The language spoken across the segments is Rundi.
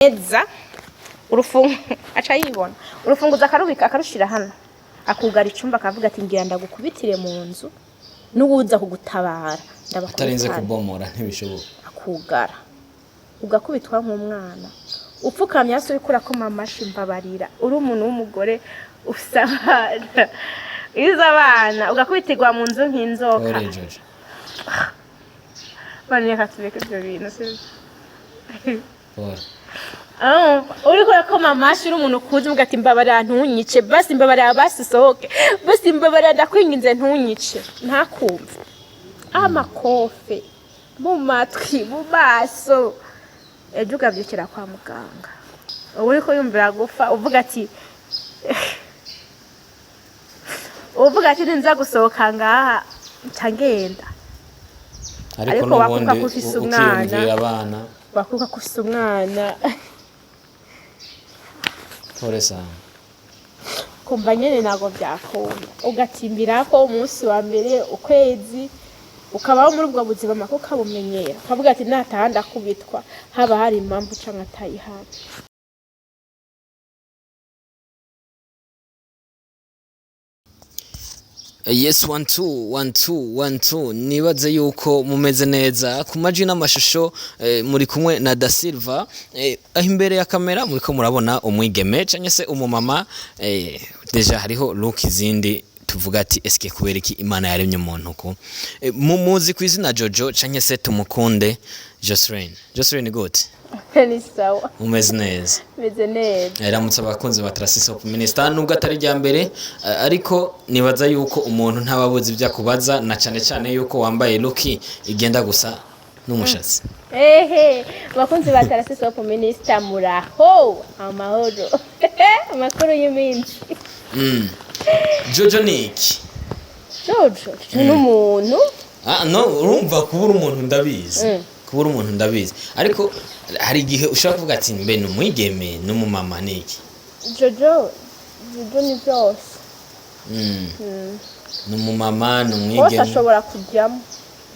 Neza urufungu aca yibona urufunguzo, akarubika, akarushira hano, akugara icumba, akavuga ati: "Ngira ndagukubitire mu nzu, n'uwuza kugutabara Atarinze ndabakubitana." Kubomora ntibishoboka. Akugara, ugakubitwa nk'umwana, upfukamye hasi, uriko urakoma amashi: "Mbabarira." Uri umuntu w'umugore, ufise abana, wize abana, ugakubitirwa mu nzu nk'inzoka. Pole, Jojo. Bane, reka tureke ivyo bintu, sivyo? Pole. Ah, uriko urakoma amashi, uri umuntu ukuze, uvuga ati: "Mbabarira, ntunyice basi, mbabarira basi, usohoke basi, mbabarira, ndakwinginze, ntunyice." Ntakumve, amakofe mu matwi, mu maso, ejo ukavyukira kwa muganga, uba uriko yumvira gufa, uvuga ati ninza gusohoka ngaha nca ngenda. Ariko Ariko wakuka n'ubundi ko ufise umwana. Ukiyumvira abana. Wakuka ko ufise umwana. Pole sana. Kumva nyene ntabwo byakunda, ugatimbira ko umunsi wa mbere, ukwezi, ukabaho muri ubwo buzima mako, ukabumenyera, ukavuga ati: "Nataha ndakubitwa," haba hari impamvu canke atayihari. Yes, one two one two one two. Nibaze yuko mumeze neza ku majwi n'amashusho. Muri kumwe na Da Silva. Aho imbere ya kamera muriko murabona umwigeme canke se umumama. Déjà hariho look izindi tuvuga ati: "Eske kubera iki Imana yaremye umuntu ko?" Mumuzi ku izina Jojo canke se tumukunde Jocelyn. Jocelyn, gute? Ni sawa. Umeze neza? Meze neza. Ramutse abakunzi ba Trasisi Hope Minister, nubwo atari rya mbere, ariko nibaza yuko umuntu ntaba abuze ibyo akubaza, na cyane cyane yuko wambaye look igenda gusa n'umushatsi. Ehe, abakunzi ba Tarasisi Hope Minister, muraho amahoro, amakuru y'iminsi? Jojo ni iki? Jojo ni umuntu. Ah no, urumva kubura umuntu ndabizi. Kubura umuntu ndabizi, ariko hari igihe ushobora kuvuga ati: "Mbe ni umwigeme, ni umumama, ni iki?" Jojo, Jojo ni byose. Ni umumama, ni Bose. umwigeme? Ashobora kujyamo,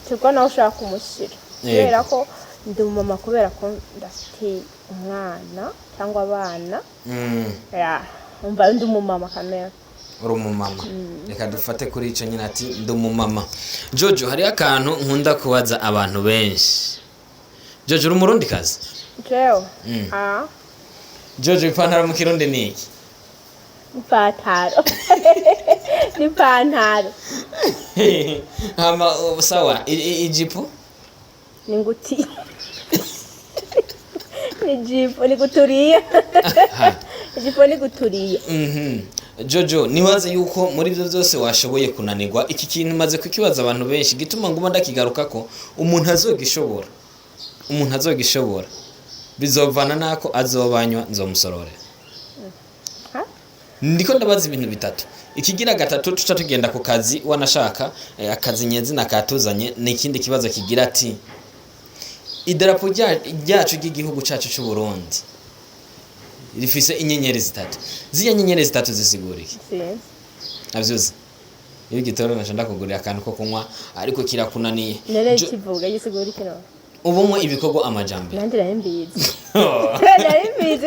biterwa nawe ushaka kumushyira. Kubera ko ndi umumama, kubera ko ndafite umwana cyangwa abana. Ya, umva, ndi umumama kamera. Uri umumama, reka dufate kuri icyo nyine ati: "Ndi umumama." Jojo, hariho akantu nkunda kubaza abantu benshi. Jojo, uri umurundi kazi? Jewe? Ah. Jojo, ipantaro mu Kirundi ni iki? Ipantaro ni ipantaro. Hama sawa, ijipo? Ni nguti, ni jipo, ni guturiya. Ijipo ni guturiya. Jojo, nibaze yuko muri ibyo byose washoboye kunanirwa iki kintu maze kukibaza abantu benshi, gituma nguma ndakigaruka ko umuntu azogishobora, umuntu azogishobora bizovana nako azobanywa, nzomusororera. Ha? Ndiko ndabaza ibintu bitatu, ikigira gatatu tuca tugenda ku kazi wanashaka. Akazi nyezina katuzanye ni ikindi kibazo kigira ati: idarapo ryacu ry'igihugu cacu c'u Burundi rifise inyenyeri zitatu. Ziriya nyenyeri zitatu zisigura iki? Sinzi. Navyuzi iyo ugitora naca ndakugurira akantu ko kunywa, ariko kirakunaniye. Nere kivuga gisigura iki none? Ubumwe, ibikorwa, amajambere. Nanjye nari mbizi, nari mbizi.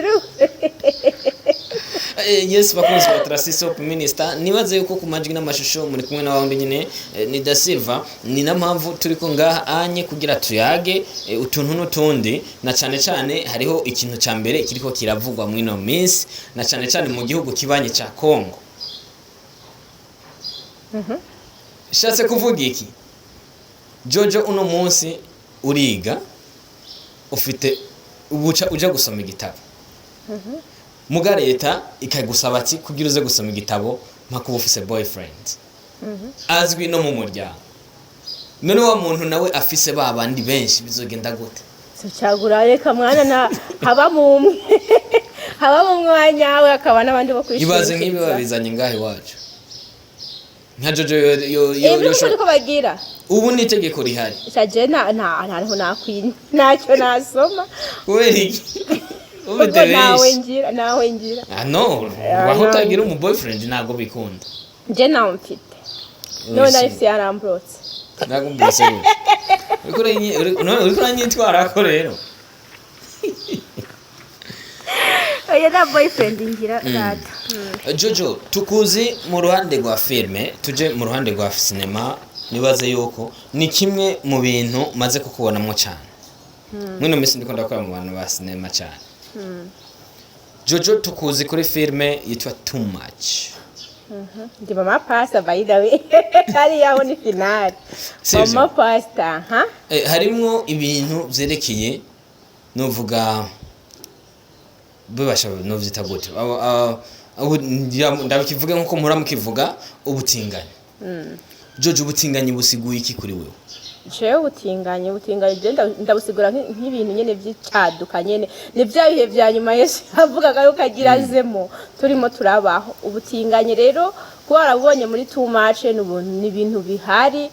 Yes, bakunzi ba Trasisi Hope Minister, nibaze yuko ku majwi n'amashusho muri kumwe na wundi nyine, ni Da Silva. Ni na mpamvu turiko ngaha anye kugira tuyage utuntu n'utundi, na cane cane hariho ikintu ca mbere kiriko kiravugwa mw'ino minsi, na cane cane mu gihugu kibanye ca Congo. Shatse kuvuga iki, Jojo? Uno munsi uriga, ufite ubuca uja gusoma igitabo, muga leta ikagusaba ati: "Kugira uze gusoma igitabo mpaka uba ufise boyfriend azwi no mu muryango." None wa muntu nawe afise ba bandi benshi, bizogenda gute? Sucagura, reka mwana, na habamo umwe, habamo umwe wa nyawe, akaba n'abandi bo Ibaze nk'ibi kwishimikiriza. Babizanye ngaho iwacu, nka Jojo yo Ibi niko bagira. Ubu ni itegeko rihari. Shaje nta nta ntariho nakwina, ntacyo nasoma. Kubera iki? Ubwo Ufite nawe benshi. ngira, nawe ngira. Ah no, waho utagira umu boyfriend ntabwo bikunda. Nje nawe mfite none arifise yaramburotse. Nakumvise gute? Uriko uranyitwarako rero. Oya, nta boyfriend ngira rata. Jojo, tukuzi mu ruhande rwa filme, tuje mu ruhande rwa sinema. Nibaze yuko ni kimwe mu bintu maze kukubonamo cyane mwino minsi, ndiko ndakora mu bantu ba sinema cyane. Jojo, tukuzi kuri filme yitwa Too Much. Ndi mama pastor, by the way, hariya ho ni finale. Sivyo? Mama pastor, ha. Harimwo ibintu vyerekeye, novuga bibasha, novyita gute? Ndabikivuge nkuko muhora mukivuga, ubutinganyi. Jojo, ubutinganyi busiguye iki kuri wewe? Jewe ubutinganyi je ndabusigura nk'ibintu nyene vy'icaduka nyene, ni vya bihe vya nyuma Yesu yavugaga yuko agira azemo, turimo turabaho. Ubutinganyi rero, kuba warabubonye muri Too Much, ni ibintu bihari,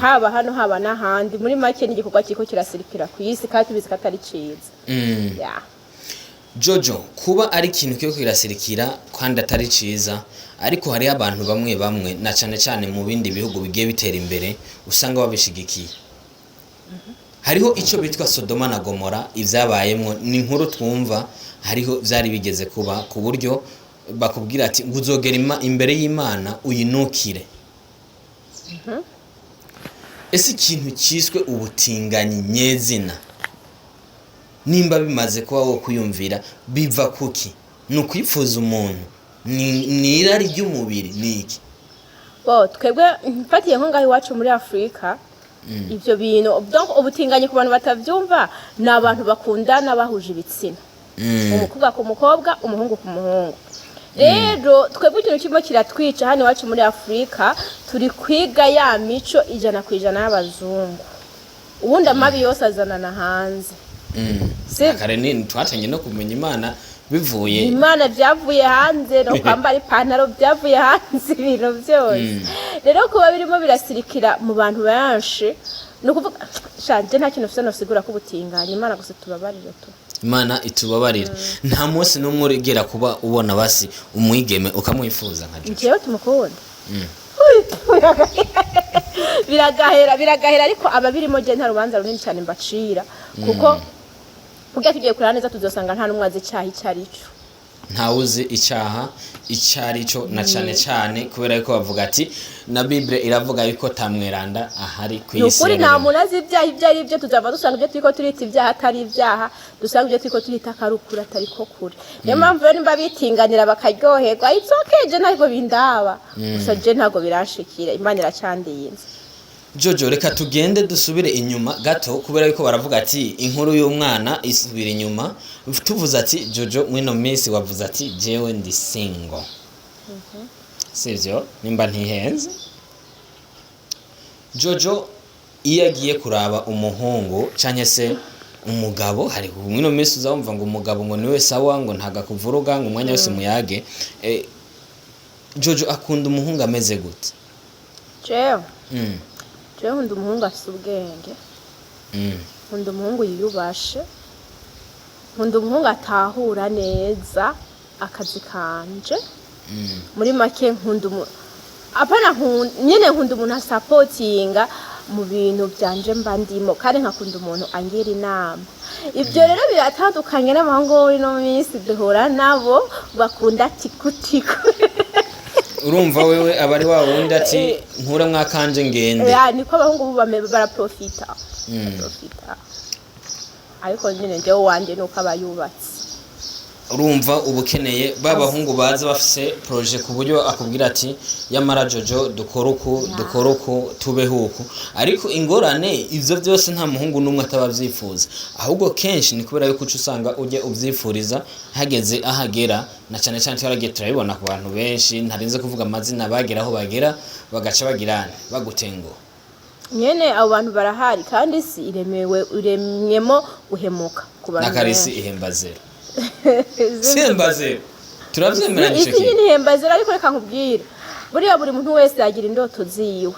haba hano haba n'ahandi. Muri make ni igikorwa kiriko kirasirikira ku isi, kandi tubizi ko atari ciza. Yeah. Jojo, kuba ari ikintu kiriko kirasirikira kandi atari ciza, ariko hariho abantu bamwe bamwe, na cane cane mu bindi bihugu bigiye bitera imbere, usanga babishigikiye. Hariho ico bitwa Sodoma na Gomora, ivyabayemwo ni inkuru twumva, hariho vyari bigeze kuba ku buryo bakubwira ati ngo uzogera imbere y'Imana uyinukire. Ese ikintu cyiswe ubutinganyi nyezina, nimba bimaze kuba wo kwiyumvira, biva kuki? Ni ukwifuza umuntu? Ni irari ry'umubiri? Ni iki? Bo twebwe mfatiye nko ngaho iwacu muri Afurika, ivyo bintu, donc ubutinganyi ku bantu batavyumva, ni abantu bakundana bahuje ibitsina, umukobwa ku mukobwa, umuhungu ku muhungu. Rero twebwe ikintu kimwe kiratwica hano iwacu muri Afurika, turi kwiga ya mico 100% y'abazungu. Ubundi amabi yose azanana hanze. Kare ni twatanye no kumenya Imana bivuye Imana byavuye hanze, no kwambara ipantaro byavuye hanze, ibintu byose. Rero kuba birimo birasirikira mu bantu benshi, ni ukuvuga shanje nta kintu ufise nosigura ko ubutinganya. Imana gusa tubabarire tu. Imana itubabarire. Nta munsi n'umwe urigera kuba ubona basi umwigeme ukamwifuza nka Jojo? Njyewe tumukunda biragahera, biragahera. Ariko ababirimo je nta rubanza runini cyane mbacira, kuko burya tugiye kureba neza tuzosanga nta n'umwe azi icyaha icyo ari cyo. Ntawuzi icyaha icyo ari cyo, na cyane cyane kubera yuko bavuga ati na Bible iravuga yuko tamweranda ahari ku Ni isi ukuri, nta ya muntu azi ibyaha ibyo ari byo. Tuzava dusanga ibyo turiko turita ibyaha atari ibyaha, dusanga ibyo turiko turita ko ari ukuri atari ko kuri. Niyo mpamvu rero nimba bitinganira bakaryoherwa, it's okay, je ntabwo bindaba. Gusa je ntabwo biranshikira, Imana iracandinze. Jojo, reka tugende dusubire inyuma gato, kubera yuko baravuga ati inkuru y'umwana isubira inyuma. Tuvuze ati Jojo, mwino minsi wavuze ati jewe ndi single, sivyo? Nimba ntihenze, Jojo iyo agiye kuraba umuhungu canke se umugabo, hari mwino minsi uzawumva ngo umugabo ngo niwe sawa, ngo ntago akuvuruga, ngo umwanya wose muyage. Jojo akunda umuhungu ameze gute? Jewe jewe nkunda umuhungu afise ubwenge, nkunda umuhungu yiyubashe, nkunda umuhungu atahura neza akazi kanje. Muri make nkunda apana, nyene nkunda umuntu asapotinga mu bintu byanje mba ndimo, kandi nkakunda umuntu angira inama. Ibyo rero biratandukanye n'abahungu bo ino minsi duhura nabo bakunda tikutiku. Urumva wewe aba ari wa wundi ati nkura mwakanje ngende. Ya, niko abahungu ubu baraprofita, baraprofita. Ariko nyine njyewe uwanje nuko aba yubatse. Urumva uba ukeneye ba bahungu baza bafise projet, ku buryo akubwira ati yamara Jojo dukora uku, dukora uku, tubeho uku. Ariko ingorane, ivyo byose nta muhungu n'umwe ataba avyifuza, ahubwo kenshi ni kubera yuko uca usanga ujya uvyifuriza hageze ahagera, na cane cane twaragiye turabibona ku bantu benshi ntarinze kuvuga amazina, bagera aho bagera bagaca bagirana bagutenguha. Nyene abo bantu barahari, kandi isi iremewe, iremyemo guhemuka ku bantu N'akarisi benshi. Ihemba zero, si ihemba zero, turavyemeranya ico Isi kintu. nyine ihemba zero, ariko reka nkubwire, buriya buri muntu wese agira indoto ziwe,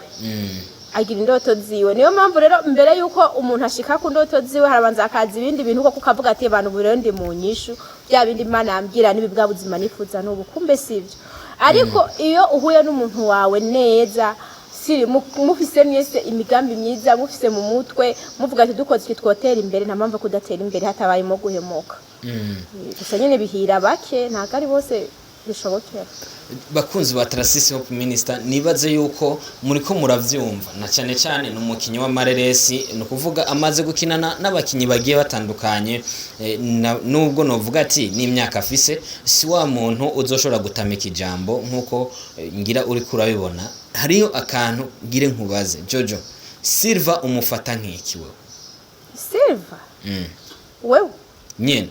agira indoto ziwe. Niyo mpamvu rero mbere yuko umuntu ashika ku ndoto ziwe, harabanza hakaza ibindi bintu, koko ukavuga ati abantu ubu rero ndi mu nyishu, bya bindi Imana yambwira nibi, bwa buzima nifuza n'ubu kumbe sivyo. Ariko iyo uhuye n'umuntu wawe neza, Si mufise mwese imigambi myiza, mufise mu mutwe muvuga ati dukoze iki twotera imbere, nta mpamvu yo kudatera imbere hatabayemo guhemuka. Gusa nyine bihira bake, ntabwo ari bose bishobokera. Bakunzi ba Tarasisi Hope Minister, nibaze yuko muriko muravyumva, na cyane cyane ni umukinyi w'amareresi, ni ukuvuga amaze gukinana n'abakinyi bagiye batandukanye. Nubwo novuga ati n'imyaka afise, si wa muntu uzoshobora gutamika ijambo nk'uko ngira uriko urabibona. Hariyo akantu ngire nkubaze, Jojo Silva umufata nk'iki wewe? Silva? Wewe? Nyene.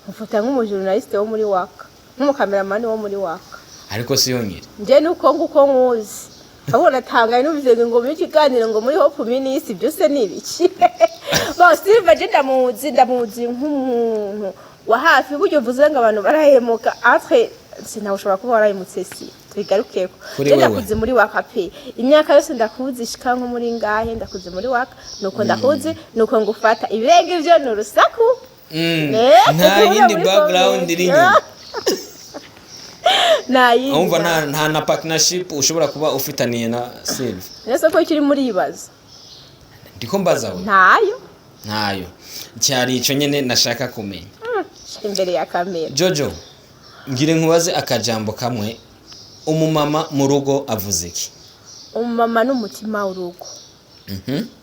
Mufata nk'umujournaliste wo muri Waka, nk'umukameramani wo muri Waka. Ariko si yonyine. Nje nuko nguko nkuzi, ahubwo natangaye numvise ngo muri ikiganiro ngo muri Hope Ministry, byose ni ibiki? Bon, Silva je ndamuzi nk'umuntu wa hafi. Buryo uvuze ngo abantu barahemuka, entre sinawe ushobora kuba warahemutse, si tubigarukeko. Kuri Je wewe. ndakuzi muri Waka pe, imyaka yose ndakuzi, ishika nko muri ngahe ndakuzi muri Waka, nuko ndakuzi, nuko ngufata. Ibirenga ivyo ni urusaku. Nta kuvuga yindi muri background comment. iri inyuma? Nta yindi. Wumva nta na partnership ushobora kuba ufitaniye na Silva? Nese ko ikiri muribaza? Ndiko mbaza we. Ntayo. Ntayo, cyari ico nyene nashaka kumenya. Imbere ya kamera. Jojo, ngire nkubaze akajambo kamwe: umumama mu rugo avuze iki? Umumama n'umutima w'urugo.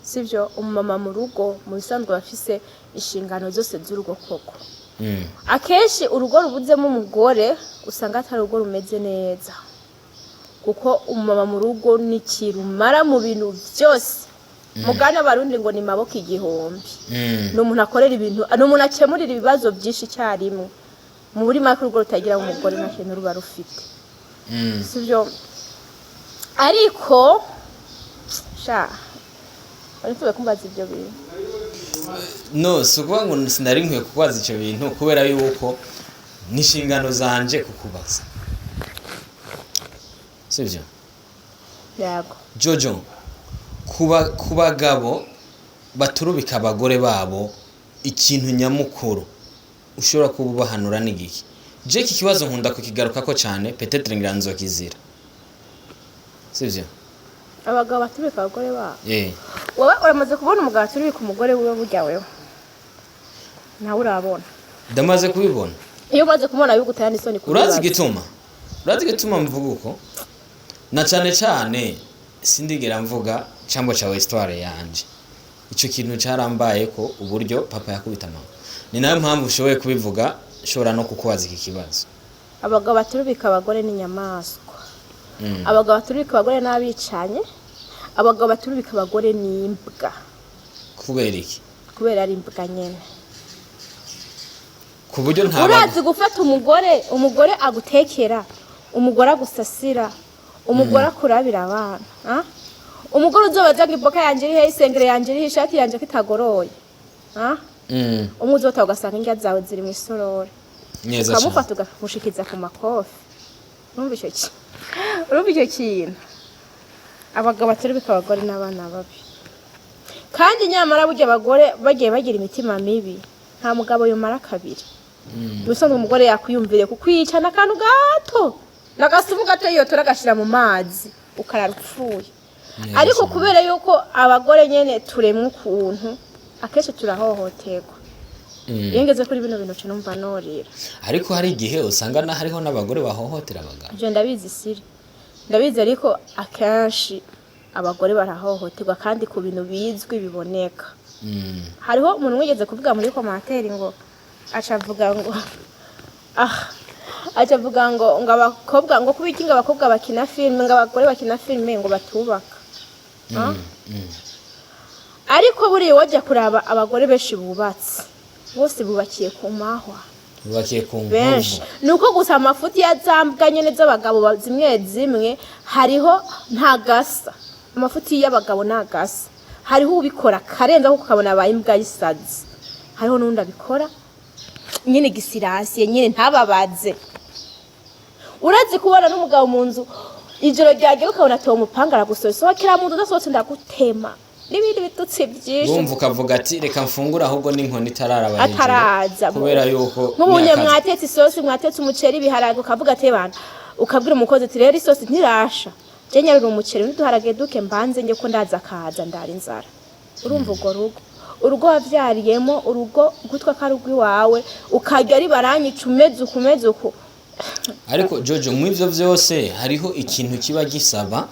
Sivyo? Umumama mu rugo mu bisanzwe bafise inshingano zose z'urugo koko. Akenshi urugo rubuzemo umugore usanga atari urugo rumeze neza, kuko umumama mu rugo ni kirumara mu bintu byose. Mugani Abarundi ngo ni maboko igihumbi. Ni umuntu akorera ibintu, ni umuntu akemurira ibibazo byinshi icyarimwe. Muri make, urugo rutagira umugore nta kintu ruba rufite. Sibyo? Ariko sha wari tuwe kumbaza ibyo bintu. No si ukuvuga ngo sinari nkwiye kukubaza icyo bintu, kubera yuko n'inshingano zanje kukubaza, sibyo? Yego. Jojo, kuba ku bagabo baturubika abagore babo, ikintu nyamukuru ushobora kuba ubahanura ni igiki? Je iki kibazo nkunda kukigarukako cyane, peut-être ngira nzokizira, sibyo? Abagabo baturubika abagore babo? Eh. Wowe uramaze kubona umugabo aturubika umugore wiwe? Burya wewe nawe urabona? Ndamaze kubibona. Iyo umaze kumubona bigutera n'isoni Urazi kubibaza. igituma, urazi igituma mvuga uko? Na cyane cyane sindigera mvuga cyangwa cyawe histoire yanje, icyo kintu cyarambaye ko uburyo papa yakubita mama, ni nayo mpamvu ushoboye kubivuga, nshobora no kukubaza iki kibazo. Abagabo baturubika abagore ni inyamaswa. Abagabo baturubika abagore n'abicanye. Abagabo baturubika abagore ni imbwa. Kubera iki? Kubera ari imbwa nyene. Ku buryo nta Urazi gufata umugore, umugore agutekera, umugore agusasira, umugore akurabira abana, ah? Umugore uzobaza ngo iboka yanje irihe, isengere yanje irihe, ishati yanje ko itagoroye, ah? Umwe uzota ugasanga indya zawe ziri mu isorori. Neza cyane. Ukamufata ukamushikiza ku makofi. Urumva icyo kintu? Abagabo baturubika abagore n'abana babi. Kandi nyamara burya abagore bagiye bagira imitima mibi, nta mugabo yumara kabiri. Ubusanzwe umugore yakwiyumviriye kukwica n'akantu gato, n'agasumu gato yotora agashira mu mazi, ukarara upfuye. Neza Ariko cyane. kubera yuko abagore nyene turemwe ukuntu, akenshi turahohoterwa. Iyo ngeze kuri bino bintu nca numva norira. Ariko hari igihe usanga hariho n'abagore bahohotera abagabo. Ivyo ndabizi, siri ndabizi, ariko akenshi abagore barahohoterwa, kandi ku bintu bizwi biboneka. Hariho umuntu wigeze kuvuga muri commentaire ngo aca avuga ngo ah, aca avuga ngo abakobwa ngo kuba iki, ngo abakobwa bakina filime, ngo abagore bakina filime ngo batubaka. Ah? Ariko buriya wajya kuraba abagore benshi bubatse, bose bubakiye ku mahwa. Bubakiye ku Benshi nkovu. Ni uko gusa amafuti ya za mbwa nyene z'abagabo zimwe zimwe, hariho ntagasa. Amafuti y'abagabo ntagasa. Hariho ubikora karenza kuko ukabona abaye imbwa y'isazi, hariho n'undi abikora nyine gisiransiye nyine ntababaze. Urazi kubona n'umugabo mu nzu ijoro ryagera ukabona atowe umupanga, aragusohoye, sohokera mu nzu, udasohotse ndagutema, n'ibindi bitutsi byinshi. Wumva ukavuga ati reka mfungure ahubwo n'inkoni itararaba hejuru. Ataraza. Kubera yuko nk'ubunye ni akazi. Mwatetse isosi, mwatetse umuceri, ibiharage, ukavuga ati bana, ukabwira umukozi ati rero isosi ntirasha. Je nyarura umuceri n'uduharage duke mbanze njye ko ndaza akaza ndara inzara. Urumva urwo rugo, urugo wavyariyemo, urugo gutwa ko ari urw'iwawe, ukarya ari baranyica umeze uku umeze uku. Ariko Jojo, mu ivyo vyose hariho ikintu kiba gisaba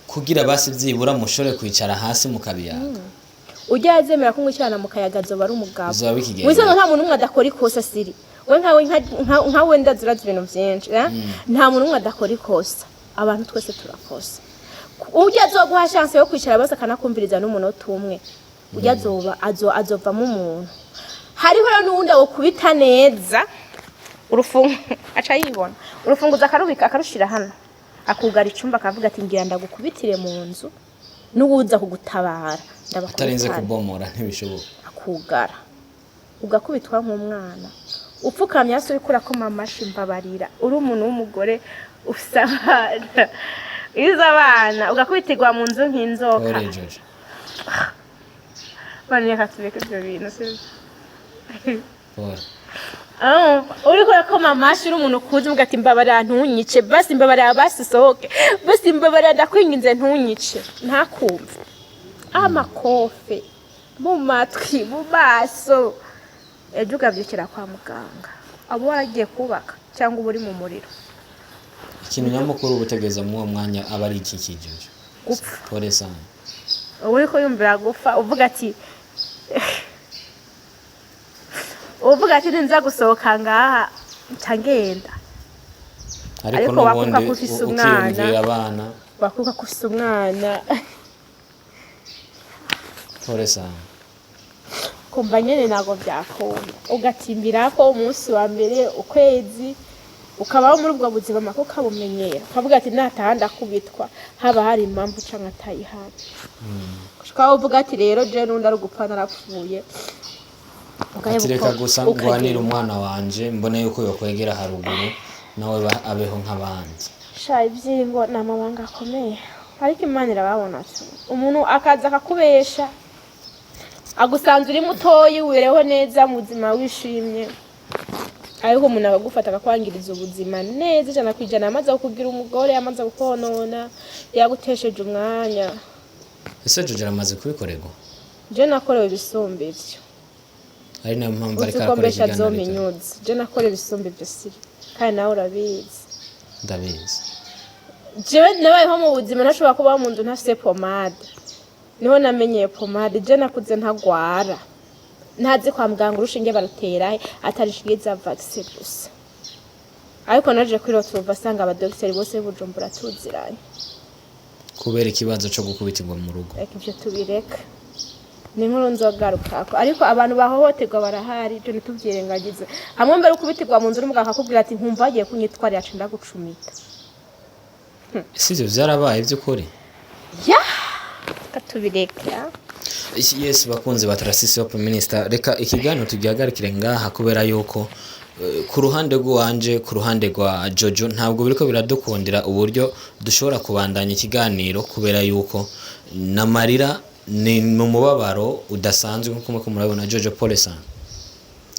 kugira basi vyibura mushobore kwicara hasi mukabiyaga. Ujya yazemera ko mwicarana mu kayaga azoba ari umugabo. Bizoba bikigenda. Mwisanzwe nta muntu umwe adakora ikosa. Siri we nkawe nkawe ndazi urazi ibintu vyinshi, eh? Nta muntu umwe adakora ikosa, abantu twese turakosa. Ujya azoguha chance yo kwicara bose akanakumviriza n'umunota umwe, ujya azoba azovamo umuntu. Hariho rero n'uwundi awukubita neza urufungu aca yibona urufunguzo akarubika akarushira hano, akugara icumba, akavuga ati: "Ngira ndagukubitire mu nzu n'uwuza kugutabara atarinze ndabakubitana." Kubomora ntibishoboka. Akugara ugakubitwa nk'umwana upfukamye hasi uriko urakoma amashi: "Mbabarira." Uri umuntu w'umugore ufise abana, izo abana, ugakubitirwa mu nzu nk'inzoka. Ore Jojo. Bane, reka tureke ivyo bintu, sivyo? Pole. Uriko urakoma amashi uri umuntu ukuze, uvuga ati: "Mbabarira ntunyice, basi mbabarira, basi usohoke, basi mbabarira, ndakwinginze ntunyice." Ntakumve, amakofe mu matwi, mu maso, ejo ukavyukira kwa muganga, abo waragiye kubaka cyangwa uba uri mu muriro. Ikintu nyamukuru uba utegereza muri uwo mwanya aba ari iki Jojo? Gupfa. Pole sana. Uba uriko yumvira gupfa, uvuga ati ninza gusohoka ngaha nca ngenda. Ariko Ariko wakuka n'ubundi ko ufise umwana. Ukiyumvira abana. Wakuka ko ufise umwana. Pole sana. Kumva nyene ntabwo byakunda, ugatimbira ko umunsi wa mbere, ukwezi, ukabaho muri ubwo buzima mako ukabumenyera, ukavuga ati nataha ndakubitwa, haba hari impamvu canke atayihari. Ushobora uvuga ati rero je n'undi ari ugupfa narapfuye. Ugaheba. Ati reka gusa ukagenda. Ngwanire umwana wanje mbone yuko yokwegera haruguru nawe abeho nk'abandi. Sha, ivyingo ni amabanga akomeye, ariko Imana irababona tu. Umuntu akaza akakubesha, agusanze uri mutoyi, wibereho neza mu buzima, wishimye, ariko umuntu akagufata akakwangiriza ubuzima neza 100%, amaze kukugira umugore, amaze kukonona, yagutesheje umwanya. Ese Jojo aramaze kubikorerwa? Je nakorewe ibisumba ivyo. Ari nayo mpamvu Uzi ariko ko arakora mbesha ikiganiro. azominyuze. Je nakorewe ibisumba ivyo, siri, kandi nawe urabizi. Ndabizi. Jewe nabayeho mu buzima ntashobora kubaho mu nzu ntafise pomade, niho namenyeye pomade. Je nakuze ntagwara, ntazi kwa muganga urushinge baruterahe, atari inshinge za vaccin gusa. Ariko naje kwirota uva asanga abadogiteri bose b'i Bujumbura tuziranye. Kubera ikibazo co gukubitirwa mu rugo. Reka ivyo tubireka, ni inkuru nzogarukako. Ariko abantu bahohoterwa barahari, ibyo ntitubyirengagize. Hamwe mbere ukubitirwa mu nzu n'umugabo akakubwira ati: "Nkumva bagiye kunyitwarira, aca ndagucumita." Ese ivyo vyarabaye vy'ukuri? Ya, reka tubireke. Yes, bakunzi ba Tarasisi Hope Minister, reka ikiganiro tugihagarikire ngaha kubera yuko ku ruhande rw'iwanje, ku ruhande rwa Jojo, ntabwo biriko biradukundira uburyo dushobora kubandanya ikiganiro kubera yuko n'amarira, ni mu mubabaro udasanzwe nkuko muriko murabibona. Jojo, pole sana,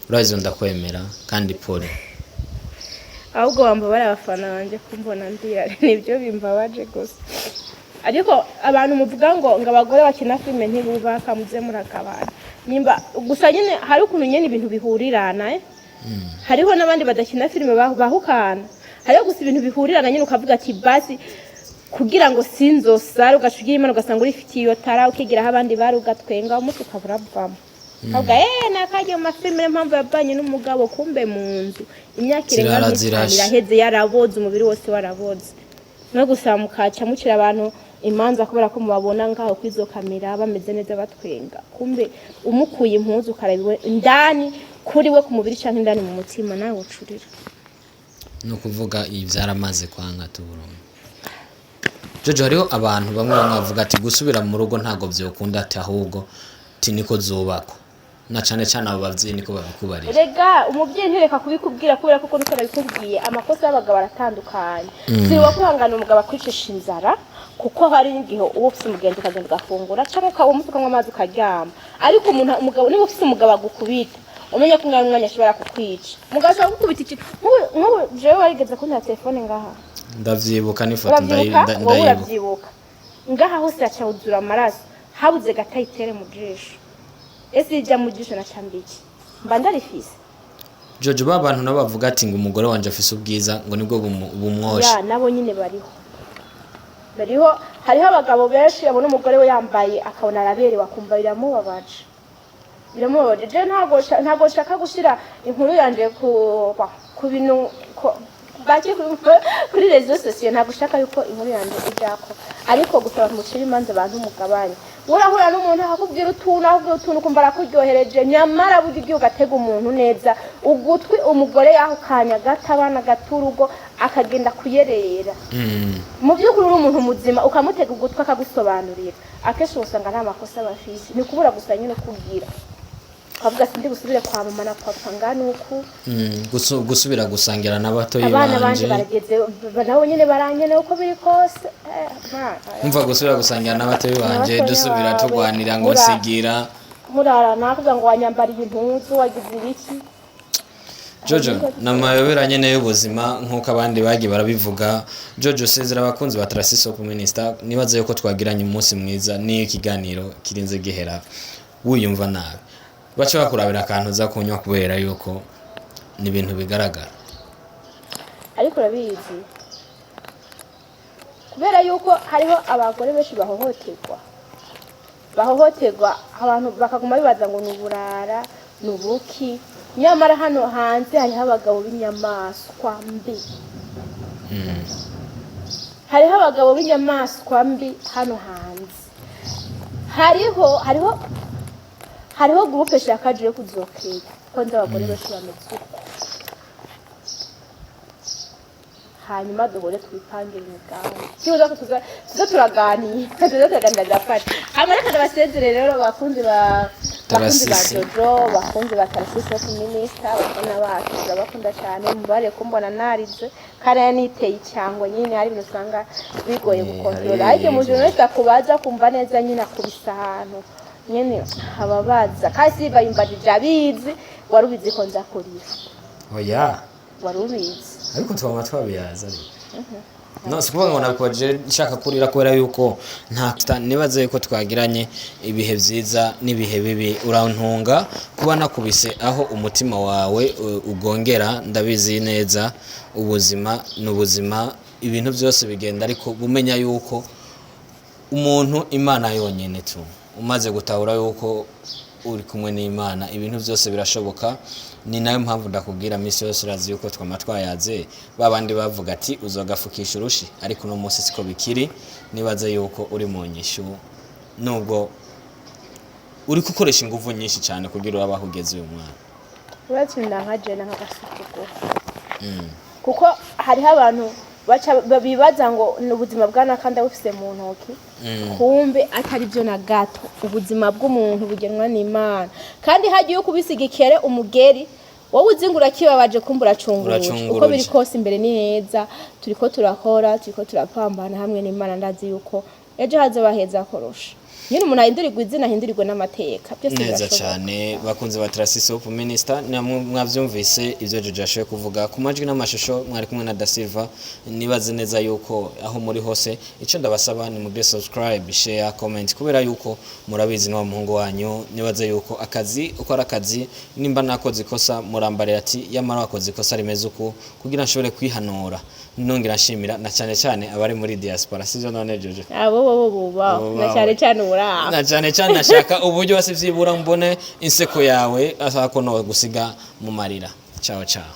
urabizi ndakwemera kandi pole. Ahubwo wambabara abafana banjye kumbona ndira, nibyo bimbabaje gusa. Ariko abantu muvuga ngo abagore bakina filime ntibubaka, muze muragabana. Nimba gusa nyine hari ukuntu nyine ibintu bihurirana, eh? Hariho n'abandi badakina filime bahukana. Hariho gusa ibintu bihurirana nyine, ukavuga ati basi kugira ngo sinzosare, ugaca ugira Imana ugasanga urifitiye iyo tara, ukigiraho abandi bari, ugatwenga, umunsi ukaba uravamo, ukavuga nakajya mu mafilime, niyo mpamvu yavanye n'umugabo. Kumbe mu nzu imyaka irenga Zirara nk'itanu zirashe. iraheze, yaraboze, umubiri wose waraboze. No gusa mukaca mucira abantu imanza kubera ko mubabona ngaho kuri izo kamera bameze neza batwenga, kumbe umukuye impuzu ukaraba iwe indani kuri we ku mubiri canke indani mu mutima, nawe ucurira. Ni ukuvuga ibi byaramaze kwanga tuburundu. Jojo, hariho abantu bamwe bamwe bavuga ati gusubira mu rugo ntabwo byokunda, ati ahubwo ti niko zubakwa, na cane cane abo bavyeyi niko babikubarira. Rega umubyeyi ntireka kubikubwira kubera ko ukuntu arabikubwiye, amakosa y'abagabo aratandukanye. Si kwihangana umugabo akwicisha inzara, kuko hari n'igihe uba ufise umugenzi ukagenda ugafungura, cyangwa ukaba umunsi ukanywa amazi ukaryama. Ariko umuntu umugabo, niba ufise umugabo agukubita, umenye ko umwanya umwanya ashobora kukwica. Umugabo ashobora kugukubita ikintu nk'ubu jewe warigeze kuntera telefone ngaha. Ndavyibuka n'ifoto. Urabyibuka wowe? Ndayibuka. Urabyibuka, ngaha hose haca huzura amaraso, habuze gatayitere mu jisho. Ese ijya mu jisho na cambiki mba ndarifise? Jojo, ba bantu nabo bavuga ati ngo umugore wanje afise ubwiza, ngo nibwo bumwosha. Ya, nabo nyine bariho, bariho. Hariho abagabo benshi babona umugore we yambaye akabona araberewe, akumva biramubabaje, biramubabaje. Je ntabwo nshaka gushira inkuru yanje ku bintu bake kuri réseaux sociaux. Ntabwo ushaka yuko inkuru yanje ijako, ariko gusa abantu mucira imanza, abantu mugabanye. Urahura n'umuntu akakubwira utuntu, akakubwira utuntu, ukumva arakuryohereje, nyamara burya ugiye ugatega umuntu neza ugutwi, umugore yahukanye agata abana, agata urugo, akagenda kuyerera, mu by'ukuri uri umuntu muzima, ukamutega ugutwi akagusobanurira, akenshi usanga nta makosa bafise, ni ukubura gusa nyine ukubwira ukavuga sindi busubire kwa mama na papa ngana uku. Gusubira gusangira na batoyi Abana banje banje. barageze, nabo nyine barankeneye uko biri kose. Umva, gusubira gusangira na batoyi banje, N'abatoyi dusubira bawe. tugwanira ngo nsigira. Murara nakuvuga ngo wanyambariye impuzu, wagize ibiki. Jojo, ni amayobera nyene y'ubuzima nk'uko abandi bagiye barabivuga. Jojo, sezera abakunzi ba Tarasisi Hope Minister. Nibaza yuko twagiranye umunsi mwiza. Niyo ikiganiro kirinze gihera wiyumva nabi, baca bakurabira akantu uza kunywa, kubera yuko ni ibintu bigaragara. Ariko urabizi, kubera yuko hariho abagore benshi bahohoterwa, bahohoterwa, abantu bakaguma bibaza ngo ni uburara, ni ubuki, nyamara hano hanze hariho abagabo b'inyamaswa mbi. Hariho abagabo b'inyamaswa mbi hano hanze. Hariho groupe shaka je kuzokera ko nzi abagore benshi bameze uko, hanyuma duhure twipangire imigambi. Kibuza ko tuza turaganira, tuza turaganira gafata. Hanyuma reka ndabasezere rero, bakunzi ba Tarasisi. Jojo, bakunzi ba Tarasisi Hope Minister, abafana bacu turabakunda cyane. Mubare kumbona narize kandi niteye icyangwa nyine, hari ibintu usanga bigoye gukontorora, ariko mu gihe wese akubaza kumva neza nyine akubise ahantu nyine ababaza, kandi si bayimbajije abizi. Wari ubizi ko nza kurira? Oya. Wari ubizi? Ariko twaba twabiyaza, ariko no si ukuvuga ngo nabikoje nshaka kurira, kubera yuko nta nibaze yuko twagiranye ibihe byiza n'ibihe bibi. Urantunga kuba nakubise aho umutima wawe ugongera. Ndabizi neza, ubuzima ni ubuzima, ibintu byose bigenda, ariko bumenya yuko umuntu Imana yonyine tu. Umaze gutahura yuko uri kumwe n'Imana, ibintu byose birashoboka. Ni nayo mpamvu ndakubwira minsi yose, urazi yuko twama twayaze, ba bandi bavuga ati uzogafukisha urushi, ariko uno munsi siko bikiri. Nibaze yuko uri mu nyishu, nubwo uri gukoresha ingufu nyinshi cyane kugira urabe aho ugeze uyu mwana. Uratsinda nka jena nk'agasuzuguro, kuko hariho abantu baca bibaza ngo ni ubuzima bwa naka ndabufise mu ntoki, kumbe atari byo na gato. Ubuzima bw'umuntu bugenwa n'Imana, kandi hagiye kubisiga ikere umugeri, wowe uzi ngo urakibabaje, kumbe uracunguruje. Uracunguruje. Uko biri kose imbere ni heza, turiko turakora, turiko turapambana hamwe n'Imana. Ndazi yuko ejo hazoba heza kurusha. Nyine umuntu ahindurirwa izina, ahindurirwe n'amateka, byose Neza birashoboka. cyane. Bakunze ba Tarasisi Hope Minister, namwe mwavyumvise ivyo Jojo yashoboye kuvuga. Ku majwi n'amashusho mwari kumwe na Da Silva. Nibaze neza yuko aho muri hose, ico ndabasaba ni mugire subscribe, share, comment, kubera yuko murabizi ni wa muhungu wanyu. Nibaze yuko akazi uko ari akazi, nimba nakoze ikosa murambarira ati yamara wakoze ikosa rimeze uku, kugira nshobore kwihanura. Nongera nshimira na cyane cyane abari muri diaspora, sivyo none Jojo? Abo bo bubaho Abo na bawe. cyane cyane uburaho. Na cyane cyane nashaka uburyo wose vyibura mbone inseko yawe, ashaka no gusiga mu marira. Ciao ciao.